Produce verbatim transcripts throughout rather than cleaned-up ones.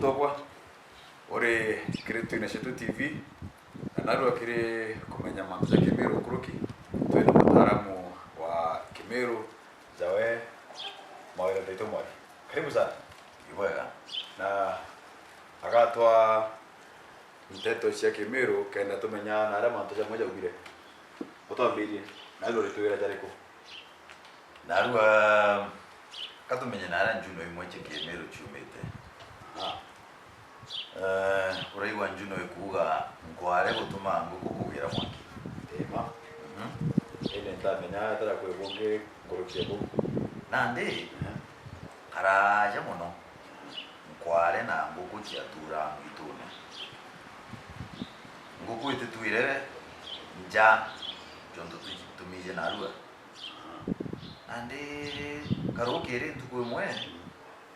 Togwa, uri kiri Twina Cietu T V, na narua kiri kumenya mantu ja Kimiru nkuruki, twina mutaaramu wa Kimiru, Jawe Mawira Ntaito Mwari. Karibu sana. Ibwega. Na agatwa nteto cia Kimiru, kenda tumenya naria mantu jamwe jaumire. Utwambirie, narua uritwira jariku? Narua, katumenye naria njuno imwe cia Kimiru ciumite. Ah. Eh, uraigua njuno ikuuga, "Nkware gutuma nguku kugira mwanki." Ii ma. Mhm. Indi ntamenya atara kwi bungi nkuruki ya buu. Nandi, ehe, karaaja mono, nkware na nguku ciaturaa mwitune. Nguku ititwire nja, jontu tu-, tumije narua. Nandi karukiri ntuku imwe,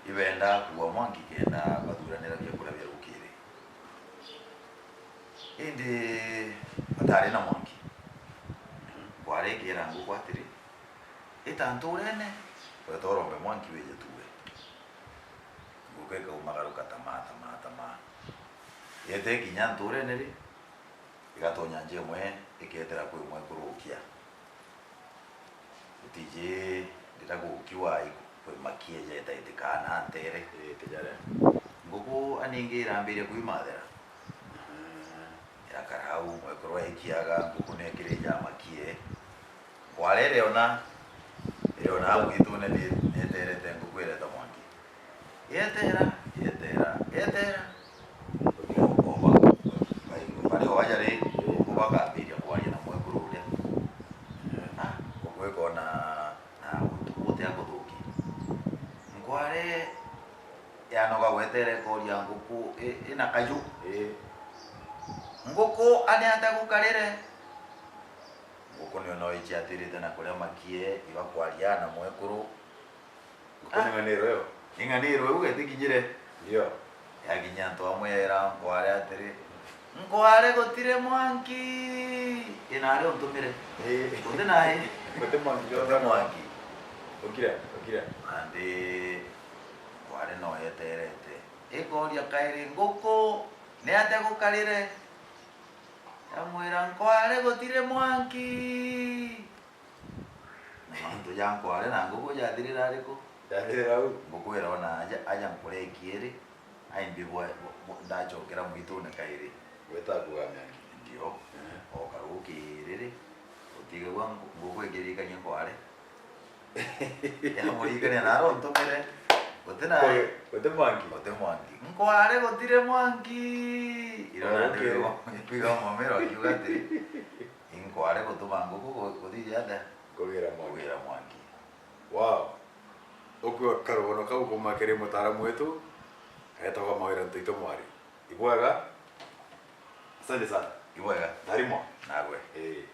ibendaa kuua mwanki kenda bathuranira biakuria bia rukiri. Indi batari na mwanki. Nkware ikiira nguku atiri, "Ita ntuurene, weta urombe mwanki wije tuue." Nguku ikaumagaruka tamaa, tamaa, tamaa. Yete ikinya ntuurene ri, igatonya nja imwe, ikethira kwi imwe kurukia. Utiji ndira gukiwa kwi makie jeta itikaana ntere. Ii, tijare. Nguku aningi irambiria kwimathira. Aha. Irakara au, mwekuru aikiaga, nguku nekirija makie. Nkware iriona, iriona au mwitune ni, nieterete nguku ireta mwanki. Yetera, yetera, yetera. Oba, bari o aja ri, nguku bakambiria kwaria na mwekuru uria. Ah, nguku ikona na untu butia kuthukia. Nkware yanoga gwetere ikoria nguku i-, ina kaju. Ii. "Nguku, ani atia gukarire?" Nguku niyo no iciatirite na kuria makie, ibakwaria na mwekuru. Nguku ni ng'aniro iyo? Ni ng'aniro iu getikinyire. Ndio. Yakinya antu amwe yera nkware atiri, "Nkware gutiri mwanki, inari untumire." Ii. Guti nai. Guti mwanki. Guti mwanki. Ukire, ukire. Nandi nkware no yeterete. Ikoria kairi, "Nguku, ni atia gukarire?" Yamwira, "Nkware gutiri mwanki." Na mantu ja nkware na nguku jathirira ariku? Jathirira au. Nguku irona aja, aja nkureki iri, aimbi bwa, bwa, ndachokera mwitune kairi. Gweta kuga miangi. Ndio. Ehe. O karukiri, utigagua ngu-, nguku ikiririkania nkware. Yamurikania na arontumire. Guti na, guti mwanki. Guti mwanki. Nkware gutiri mwanki. Irona okay. Ndio. Kwiga mwamiro akiuga atiri, "Inkware gutuma nguku gu-, guthithia atia?" Kugira mwanki. Kugira mwanki. Wow. Ukua karugono kau kuma kiri mutaaramu wetu, etagwa Mawira Ntaito Mwari. Ibwega? Asante sana. Ibwega. Narimo. Nagwe. Ii.